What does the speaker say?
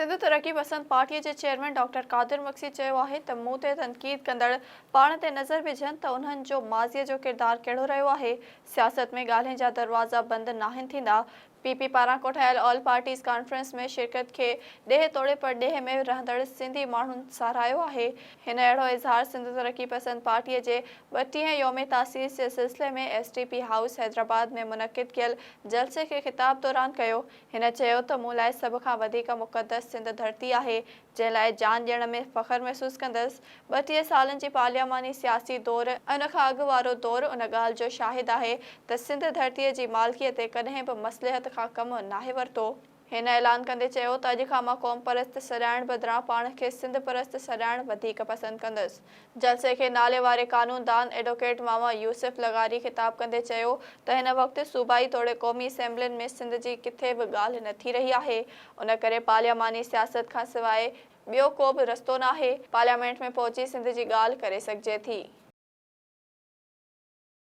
سنڌ ترقي پسند پارٽي جي چيئرمين ڊاڪٽر قادر مگسي چيو آهي ته مون تي تنقيد ڪندڙ پاڻ تي نظر وجهن ته انهن جو ماضي جو ڪردار ڪهڙو رهيو آهي، سياست ۾ ڳالهين جا دروازا بند ناهن ٿيندا، پي پي پاران ڪوٺايل آل پارٽيز ڪانفرنس ۾ شرڪت کي ڏيهه توڙي پرڏيهه ۾ رهندڙ سنڌي ماڻهن ساراهيو آهي. هن اهڙو اظهار سنڌ ترقي پسند پارٽي جي ٻٽيهين يوم تاسيس جي سلسلي ۾ S T P house Hyderabad ۾ منعقد ڪيل جلسي کي خطاب دوران ڪيو. هن چيو ته مون لاء سڀ کان وڌيڪ مقدس سنڌ ڌرتي آهي، جنهن لاء جان ڏيڻ ۾ فخر محسوس ڪندس، 32 سالن جي پارلياماني سياسي دور ۽ ان کان اڳ وارو دور ان ڳالهه جو شاهد آهي ته سنڌ ڌرتيء جي مالڪيء تي ڪڏهن به مصلحت کان ڪم ناهي ورتو. هن اعلان ڪندي چيو ته اڄ کان مان قومپرست سڏائڻ بدران پاڻ کي سنڌ پرست سڏائڻ وڌيڪ پسند ڪندس. جلسي کي نالي واري قانون دان ايڊووڪيٽ ماما يوسف لغاري خطاب ڪندي چيو ته هن وقت صوبائي توڙي قومي اسيمبلين ۾ سنڌ جي ڪٿي به ڳالهه نه ٿي رهي آهي ان ڪري پارلياماني سياست کان سواء ٻيو ڪو به رستو ناهي، پارليامينٽ ۾ پهچي سنڌ جي ڳالهه ڪري سگهجي ٿي.